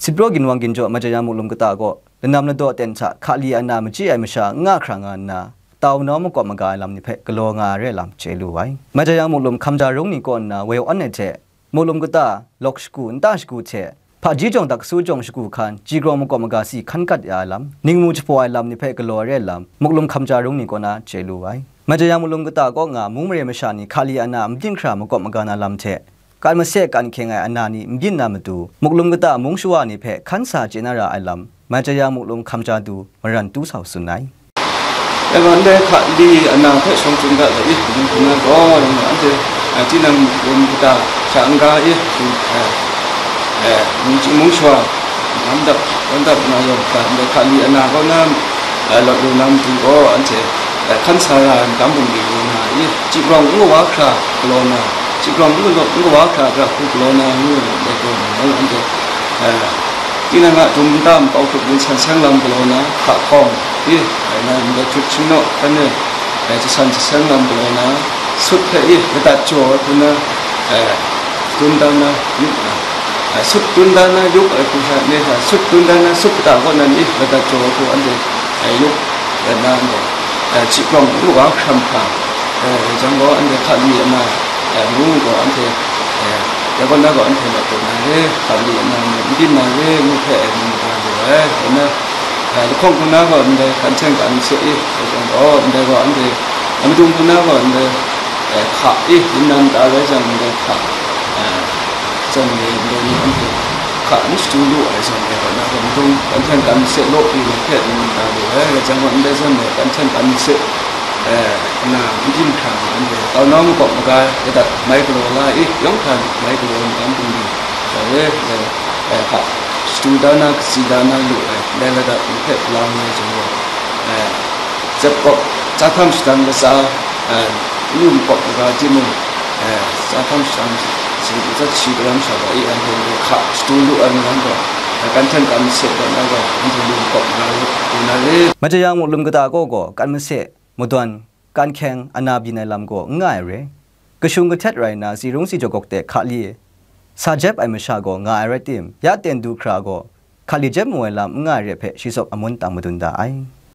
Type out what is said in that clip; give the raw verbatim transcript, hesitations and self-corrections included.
Sitpraw ginwang ginjaw Majayan Muklum kata kaw lanam ladaw ten hta hkali ana machyi ai masha n nga hkra nga nna, tau nau makawp maga ai lam ni hpe galaw nga ai re lam chye lu ai. Majayan Muklum hkamja rung ni kaw nna woi awn ai hte, Muklum kata, lawk shagu, nta shagu hte, hpaji jawng daksu jawng shagu hkan, chyi grawng makawp maga si hkan gat ya ai lam, ningmu jahpaw ai lam ni hpe galaw ai re lam, Muklum hkamja rung ni kaw na chye lu ai. Majayan Muklum kata kaw nga mung mare masha ni hkali ana n byin hkra makawp maga na lam hte, kan mase kan hkyeng ai ana ni n byin na matu, Muklum kata mung shawa ni hpe hkan sa chye na ra ai lam, Majayan Muklum hkamja du maran tu sau tsun ai. Evan de hkali ana hpe shawng tsun dat ai, ningkuna gaw, anhte, eh, tinang lum kata sha n-ga i, eh, eh, mung, mung shawa, lam dap, lam dap na yawng hta, ndai hkali ana kaw na, eh, lawt lu na matu gaw, anhte, eh, hkan sa ra ai, n-, kam bungli lu na i, chyi grawng n kawa hkra galaw na, chyi grawng n kawa, n kawa hkra, gara hku galaw na ngu ai, ndai gaw, anhte, eh, tinang a dum nta npau hkrup yin san seng lam galaw na, hka hkawng, i, ai na, ndai hkrit htingnaw hkan e, eh, jasan jaseng lam galaw na, sut hpe i, ladat jaw ai hku na, eh, dun dan na, yup na, eh, sut dun dan na, yup ai hku hta, ne hta, sut dun dan na, sut kata kaw nan i, ladat jaw ai hku anhte, eh, yup, eh, na, eh, chyi grawng n kawa hkra hkra, eh, jang gaw, anhte hkali ana, eh, ngu gaw, anhte, eh, ya gaw na gaw, anhte lawt taw na re, hkali ana, n byin na re, ngu hpe, eh, ngu na lu ai, eh, na, eh, lahkawng hku na gaw, ndai kan hten kan se i, eh, jang gaw, ndai gaw, anhte, eh, madung hku na gaw, ndai, eh, hka i, yin nan ta rai jang, ndai hka, eh, zawn e, ndai ni anhte hka n shadu lu ai zawn e, gaw na gaw, madung kan hten kan se law pyi na hpe n da lu ai, rai jang gaw, ndai zawn e kan hten kan se, eh, na n byin hkra nga, anhte tau nau makawp maga ladat mai galaw la i, yawng hkra mai galaw n-, n bungli, dai re, eh, eh, hka shadu da na, katsi da na lu ai, ndai ladat ni hpe la nga jang gaw, eh, zep kawp, chya htam shadang latsa, eh, n lu makawp maga timung, eh, chya htam shadang si, matsat shi daram sha wa i, anhte hka shadu lu ai mayam gaw, eh, kan hten kan se gaw na gaw, anhte lu makawp maga lu, lu na re. Majayan Muklum kata kaw gaw, kan mase, madawn, kan hkyeng, ana byin ai lam gaw n nga ai re. Kashung kahtet rai nna, si rung si jaw gawk de hkali sa jep ai masha gaw nga ai rai tim, ya ten du hkra gaw, hkali jep mu ai lam n nga ai re hpe shi tsawp amun tang madun da ai.